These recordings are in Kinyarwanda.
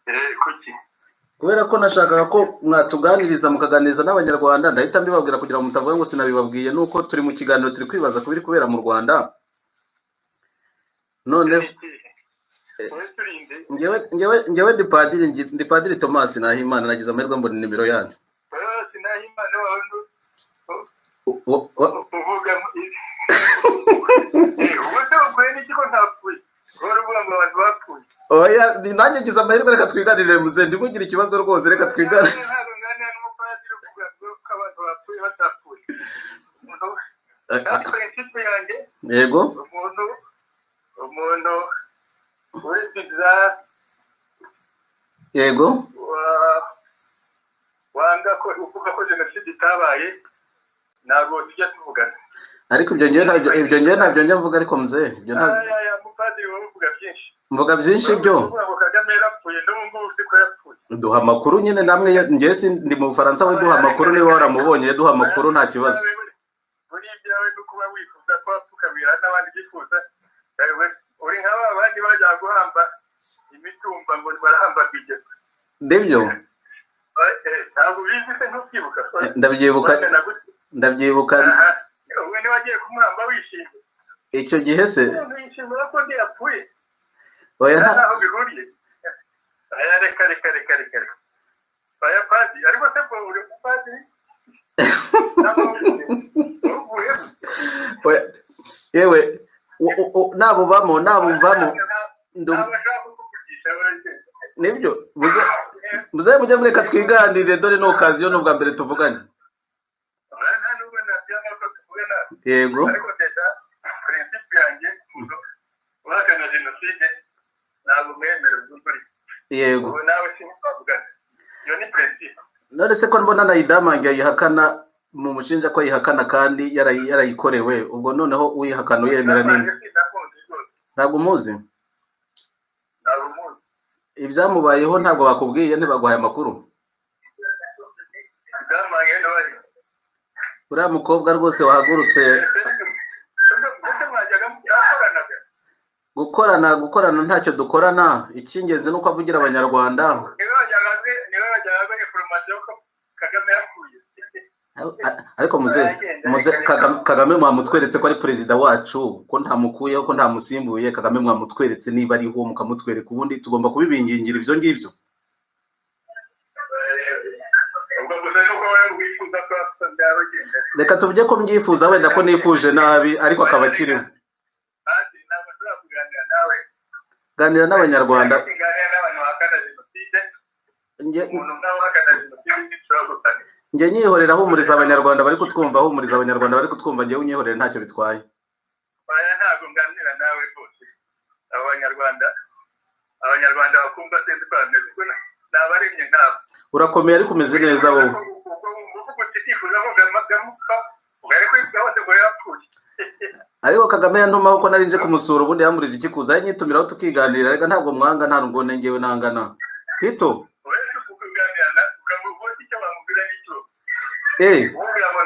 Kuki? Kubera ko nashakaga ko mwatuganiriza, mukaganiriza n'Abanyarwanda. Ndahita mbibabwira kugira ngo mutavuga ngo sinabibabwiye. Nuko turi mu kiganiro, turi kwibaza ku biri kubera mu Rwanda none. Wowe turinde. Ngewe ndi padiri Thomas Nahimana. Nagize amahirwe mbona nimero yanyu. Wowe Sinahimana wawe uvuga ubu se ukuye n'iki ko ntapfuye? Uhora uvuga ngo abantu bapfuye. Oya, nanjye ngize amahirwe. Reka twiganirire muze, ntimugire ikibazo rwose, reka twiganire. Ntabwo nganira n'umupadiri uvuga ngo ko abantu bapfuye batapfuye. Kandi principe yanjye, umuntu uretse wanga ko uvuga ko jenoside itabaye, ntabwo tujya tuvugana. Ariko ibyo ngewe ntabyo njya mvuga, ariko mzee, ibyo ntabyo. Aya mupadiri, wowe uvuga byinshi. Mvuga byinshi byo. Uvuga ngo Kagame yarapfuye, n'ubu ngubu uzi ko yapfuye. Duha amakuru nyine namwe. Ngewe si ndi mu Bufaransa, we duha amakuru niba waramubonye, duha amakuru, nta kibazo. Muri ibyawe no kuba wifuza ko wapfukamira n'abandi bifuza. Yewe, uri nka ba bandi bajya guhamba imitumba ngo barahamba Rwigema. Nibyo. Ntabwo ubizi se? Ntubyibuka? Ndabyibuka. Wangana gute? Ndabyibuka. Aha, ubwo niba wagiye kumuhamba wishimye? Icyo gihe se? Umuntu yishimira ko undi yapfuye? Oya, nta nta naho bihuriye. Aya, reka reka reka reka reka, aya padiri, ariko se ko uri umupadiri cyangwa uvuyemo? Oya, yewe, nabubamo nabuvamo. Ntabwo ashobora kukuvugisha wese. Nibyo, muze muze mujye mureka twiganirire, dore ni occasion, ni ubwa mbere tuvuganye. Nta nubwo nabyanga ko tuvugana. Ariko déjà principe yanjye, umuntu uhakana jenoside ntabwo mwemera by'ukuri. Ubu nawe sinzavugana, iyo ni principe. None se ko mbona na Idamange ayihakana, mu mushinja ko ayihakana kandi yarayikorewe, ubwo noneho uyihakana uyemera ninde? Sinamuzi rwose. Ntabwo umuzi? Ntabwo muzi. Ibyamubayeho ntabwo bakubwiye? Ntibaguhaye amakuru? Idamange ntibari. Uriya mukobwa rwose wahagurutse. Mbese mwajyaga mwakoranaga? Gukorana ntacyo dukorana. Icy'ingenzi ni uko avugira Abanyarwanda. Niwe wajyaga information ko Kagame yapfuye. Ariko muze Kagame mwamutweretse ko ari perezida wacu, ko ntamukuyeho, ko ntamusimbuye. Kagame mwamutweretse niba ariho, mukamutwereka. Ubundi tugomba kubibingingira ibyo ngibyo? Ubwo gusa nuko wowe wifuza ko byaba bigenda. Reka tuvuge ko mbyifuza, wenda ko nifuje nabi, ariko akaba akiriho. Kandi ntabwo nshobora kuganira nawe. Ganira n'Abanyarwanda. Kuganira n'abantu bahakana jenoside. Umuntu nkawe uhakana jenoside ntishobora gusanira. Njye nyihorera, ahumuriza Abanyarwanda bari kutwumva, ahumuriza Abanyarwanda bari kutwumva. Njyewe unyihorere, ntacyo bitwaye. Aya, ntabwo nganira nawe rwose. Abo Abanyarwanda bakumva sinzi ko bameze, kuko ni abaremye nkabo. Urakomeye, ariko umeze neza wowe? Ubwo uvuga uti nifuza ko gamupfa, ubwo kwivuga hose ngo yapfuye. Ariko Kagame yantumaho ko nari nje kumusura. Ubundi yamburije iki kuza yanyitumiraho tukiganirira? Reka, ntabwo mwanga, nta ngo ngewe nangana Tito. Uretse kuganira na ukamuvuga icyo bamubwira n'icyo umubwira ngo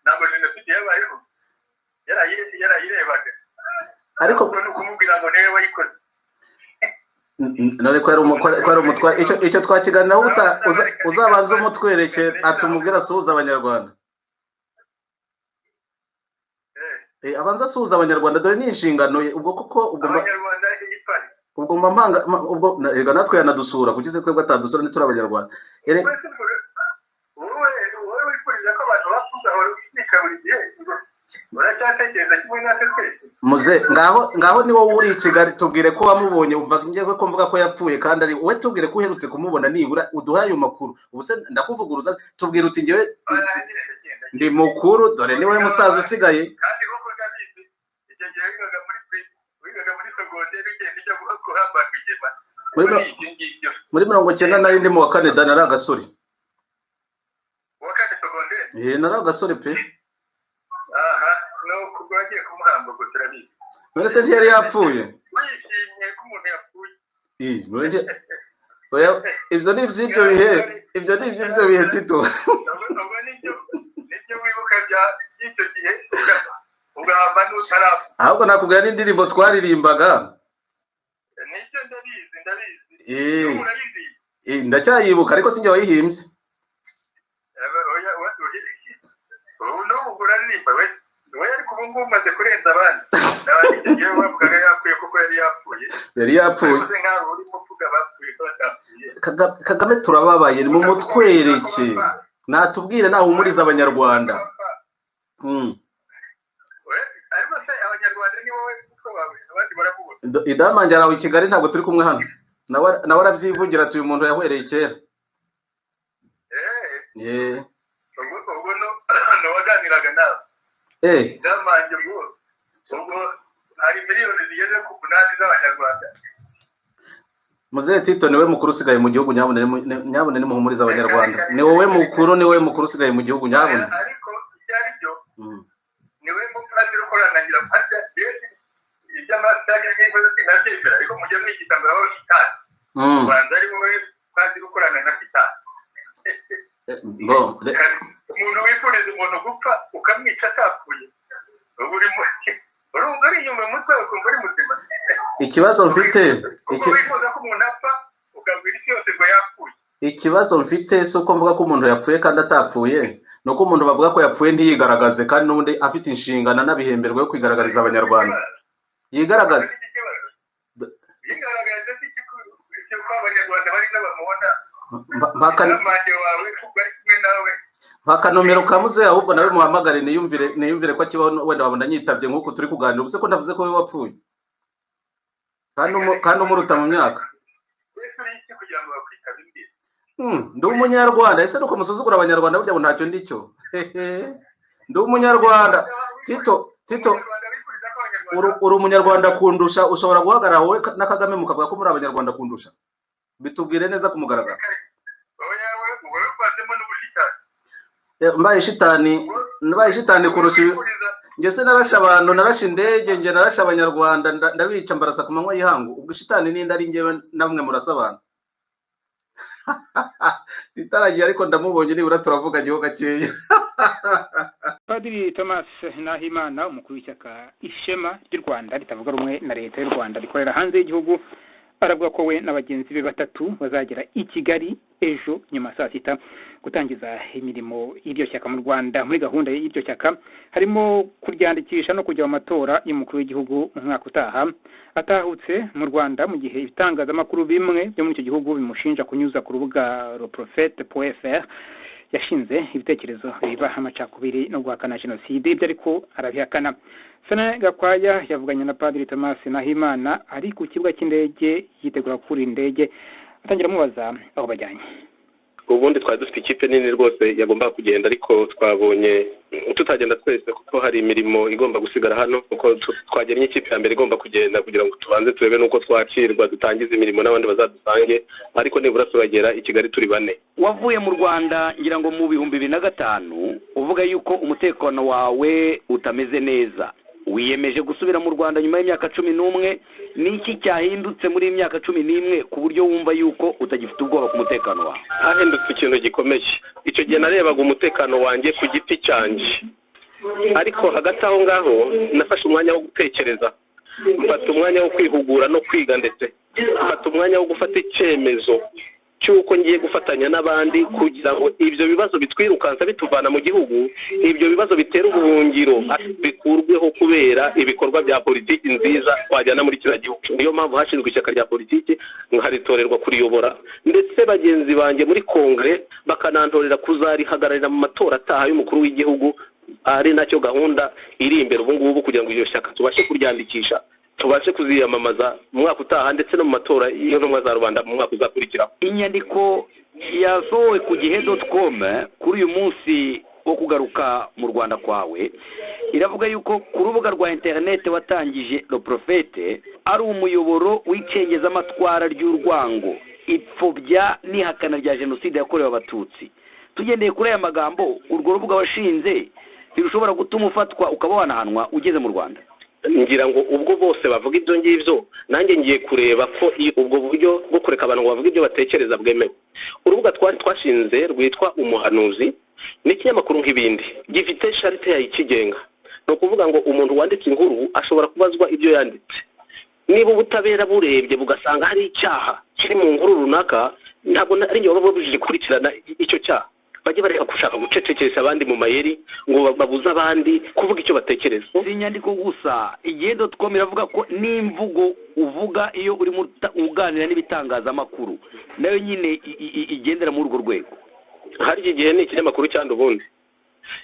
ntabwo jenoside yabayeho, yarayirebaga. Ariko Ubwo ni ukumubwira ngo niwe wayikoze. None ko yari umutware, icyo twakiganiraho uzabanza umutwereke, atumubwire asuhuza Abanyarwanda. Abanza asuhuza Abanyarwanda, dore ni inshingano ye. Ubwo koko ubwo Abanyarwanda ipari. Ubwo mba mpanga ubwo reka natwe yanadusura. Kuki se twebwe atadusura ntituri Abanyarwanda? Wowe wifuriza ko abantu bapfa ugahora ubika buri gihe, uracyatekereza kimwe natwe twese? Muze, ngaho ngaho, ni wowe uri i Kigali, tubwire ko wamubonye. Umva, ngewe ko mvuga ko yapfuye kandi ari wowe, tubwire ko uherutse kumubona, nibura uduhe ayo makuru. Ubu se ndakuvuguruza? Tubwire uti ngewe ndi mukuru, dore niwe musaza usigaye. Kandi koko ndabizi, icyo gihe wigaga muri segonderi, ugenda ujya guhamba Rwigema. Muri Muri ibyo ngibyo. Muri 90 nari ndi mu wa kane da, nari agasore. Uwa kane segonderi? Eh, nari agasore pe. Aha, nuko ubwo wagiye kumuhamba, ubwo turabizi. None se ntiyari yapfuye? Wishimye ko umuntu yapfuye? Ih, none oya, ibyo ni iby'ibyo bihe, ibyo ni iby'ibyo bihe, Tito. Ubwo nibyo wibuka by'icyo gihe, ugahamba n'utarapfa. Ahubwo nakubwira n'indirimbo twaririmbaga. Nibyo, ndabizi. Ndabizi. Ndacyayibuka ariko sinjye wayihimbye. Ubu uraririmba we ariko ubu ngubu umaze kurenza abandi. N'abandi igihe bavugaga yapfuye kuko yari yapfuye. Yari yapfuye. Nkaho urimo uvuga bapfuye ko batapfuye. Kagame turababaye, ni mu mutwereke. Natubwire nahumuriza Abanyarwanda. Ariko se Abanyarwanda ni wowe kuko bawe abandi baramubona. Idamange arawe i Kigali, ntabwo turi kumwe hano. Nawe arabyivugira ati uyu muntu yahwereye kera. Ubwo waganiraga nawe. Idamange ubwo hari miliyoni zigeze ku 8 z'Abanyarwanda. Muzehe Tito niwe mukuru usigaye mu gihugu, nyabune nimuhumuriza Abanyarwanda. Ni wowe mukuru, ni wowe mukuru usigaye mu gihugu nyabune. Ariko icyo ari byo niwe mupadiri ukorana ngira padiri iby'amasitari n'inkozi sinabyemera, ariko mujye mwigita ngo aho shitani. Rwanda ari wowe padiri ukorana na shitani. Umuntu wifuriza umuntu gupfa ukamwica atapfuye, urumva uri inyuma umutwe ukumva uri muzima. Ikibazo mfite kuko wifuza ko umuntu apfa ukabwira isi yose ngo yapfuye. Ikibazo mfite si uko mvuga ko umuntu yapfuye kandi atapfuye, ni uko umuntu bavuga ko yapfuye ntiyigaragaze, kandi n'ubundi afite inshingano anabihemberwa yo kwigaragariza Abanyarwanda. Yigaragaze. Yigaragaze si ko Abanyarwanda bari n'abamubona. Mpaka nomero kamuze ahubwo nawe muhamagare niyumvire ko akibaho, wenda wabona nyitabye nk'uko turi kuganira. Ubuse ko ndavuze ko we wapfuye kandi umuruta mu myaka. Ndi umunyarwanda. Ese nuko musuzugura Abanyarwanda burya ngo ntacyo ndicyo? Ndi umunyarwanda. Tito uri umunyarwanda kundusha. Ushobora guhagarara wowe na Kagame mukavuga ko muri Abanyarwanda kundusha. Bitubwire neza ku mugaragaro. Mbaye shitani kurusha. Nge se narashe abantu, narashe indege, nge narashe Abanyarwanda, ndabica mbarasa ku manywa y'ihangu. Ubwo shitani ninde ari ngewe namwe murasa abantu? Titaragiye ariko ndamubonye nibura turavuga giho gakeya. Padiri Thomas Nahimana, umukuru w'ishyaka Ishema ry'u Rwanda ritavuga rumwe na leta y'u Rwanda rikorera hanze y'igihugu, aravuga ko we na bagenzi be batatu bazagera i Kigali ejo nyuma saa sita gutangiza imirimo y'iryo shyaka mu Rwanda. Muri gahunda y'iryo shyaka harimo kuryandikisha no kujya mu matora y'umukuru w'igihugu mu mwaka utaha. Atahutse mu Rwanda mu gihe ibitangazamakuru bimwe byo muri icyo gihugu bimushinja kunyuza ku rubuga leprophete.fr yashinze ibitekerezo biba amacakubiri no guhakana jenoside, ibyo ariko arabihakana. Sena Gakwaya yavuganye na Padiri Thomas Nahimana ari ku kibuga cy'indege yitegura kuri indege, atangira amubaza aho bajyanye. Ubundi twari dufite ikipe nini rwose yagombaga kugenda, ariko twabonye tutagenda twese kuko hari imirimo igomba gusigara hano, kuko twagennye ikipe ya mbere igomba kugenda kugira ngo tubanze turebe n'uko twakirwa, dutangize imirimo n'abandi bazadusange, ariko nibura turagera i Kigali turi bane. Wavuye mu Rwanda ngira ngo mu 2005 uvuga yuko umutekano wawe utameze neza, wiyemeje gusubira mu Rwanda nyuma y'imyaka 11. Niki cyahindutse muri imyaka 11 ku buryo wumva yuko utagifite ubwoba ku mutekano wawe? Hahindutse ikintu gikomeye. Icyo gihe narebaga umutekano wanjye ku giti cyanjye, ariko hagati aho ngaho nafashe umwanya wo gutekereza, mfata umwanya wo kwihugura no kwiga, ndetse mfata umwanya wo gufata icyemezo cy'uko ngiye gufatanya n'abandi kugira ngo ibyo bibazo bitwirukansa bituvana mu gihugu, ibyo bibazo bitera ubuhungiro bikurweho kubera ibikorwa bya politiki nziza twajyana muri kiriya gihugu. Niyo mpamvu hashinzwe ishyaka rya politiki nkaritorerwa kuriyobora, ndetse bagenzi banjye muri kongere bakanantorera kuzarihagararira mu matora ataha y'umukuru w'igihugu, ari nacyo gahunda iri imbere ubu ngubu kugira ngo iryo shyaka tubashe kuryandikisha, tubashe kuziyamamaza mu mwaka utaha ndetse no mu matora y'intumwa za rubanda mu mwaka uzakurikiraho. Inyandiko yasohowe ku gihe.com kuri uyu munsi wo kugaruka mu Rwanda kwawe iravuga yuko ku rubuga rwa interineti watangije Le Prophète ari umuyoboro w'icengezamatwara ry'urwango, ipfobya n'ihakana rya jenoside yakorewe Abatutsi. Tugendeye kuri aya magambo, urwo rubuga washinze ntirushobora gutuma ufatwa ukaba wanahanwa ugeze mu Rwanda? Ngira ngo ubwo bose bavuga ibyo ngibyo, nanjye ngiye kureba ko ubwo buryo bwo kureka abantu ngo bavuge ibyo batekereza bwemewe. Urubuga twashinze rwitwa Umuhanuzi ni ikinyamakuru nk'ibindi, gifite sharite yayo ikigenga. Ni ukuvuga ngo umuntu wanditse inkuru ashobora kubazwa ibyo yanditse, Niba ubutabera burebye bugasanga hari icyaha kiri mu nkuru runaka, ntabwo ari njye waba babujije gukurikirana icyo cyaha. Bajye bareka gushaka gucecekesha abandi mu mayeri ngo babuze abandi kuvuga icyo batekereza. Si inyandiko gusa, igihe.com iravuga ko n'imvugo uvuga iyo urimo uganira n'ibitangazamakuru nayo nyine igendera muri urwo rwego. Hari iki gihe ni ikinyamakuru cyandi ubundi.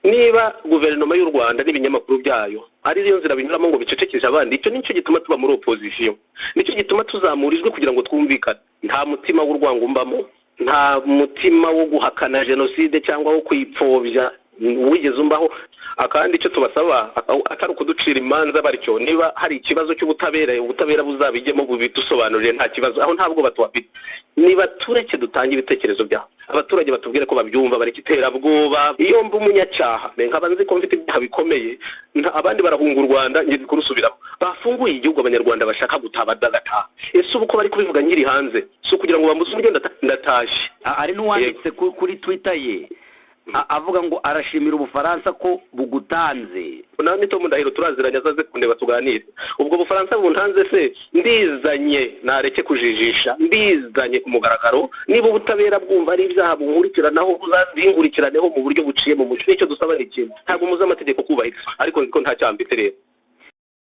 Niba guverinoma y'u Rwanda n'ibinyamakuru byayo ari yo nzira binyuramo ngo bicecekeshe abandi, icyo nicyo gituma tuba muri opposition, nicyo gituma tuzamura ijwi kugira ngo twumvikane. Nta mutima w'urwango umbamo, nta mutima wo guhakana jenoside cyangwa wo kuyipfobya wigeze umbaho. Akandi icyo tubasaba atari ukuducira imanza batyo, niba hari ikibazo cy'ubutabera, ubutabera buzabijyemo bubidusobanurire, nta kibazo aho, ntabwo batuhafite. Niba tureke dutange ibitekerezo byabo, abaturage batubwire ko babyumva, bareke iterabwoba. Iyo mba umunyacyaha nkaba nzi ko mfite ibyaha bikomeye, abandi barahunga u Rwanda, njye kurusubiramo. Bafunguye igihugu, abanyarwanda bashaka gutaha badagataha. Ese ubu ko bari kubivuga nkiri hanze, si ukugira ngo bambuze uburyo ndatashye? Hari n'uwanditse kuri Twitter ye avuga ngo arashimira Ubufaransa ko bugutanze. Nawe ni Tom Ndahiro turaziranye, azaze kundeba tuganire. Ubwo Bufaransa buntanze se ndizanye, nareke kujijisha, ndizanye ku mugaragaro. Niba ubutabera bwumva ari ibyaha bunkurikiranaho, buzabinkurikiraneho mu buryo buciye mu mucyo. Nicyo dusaba ni kimwe, ntabwo muzi amategeko kubahirizwa, ariko nzi ko nta cyaha mfite rero.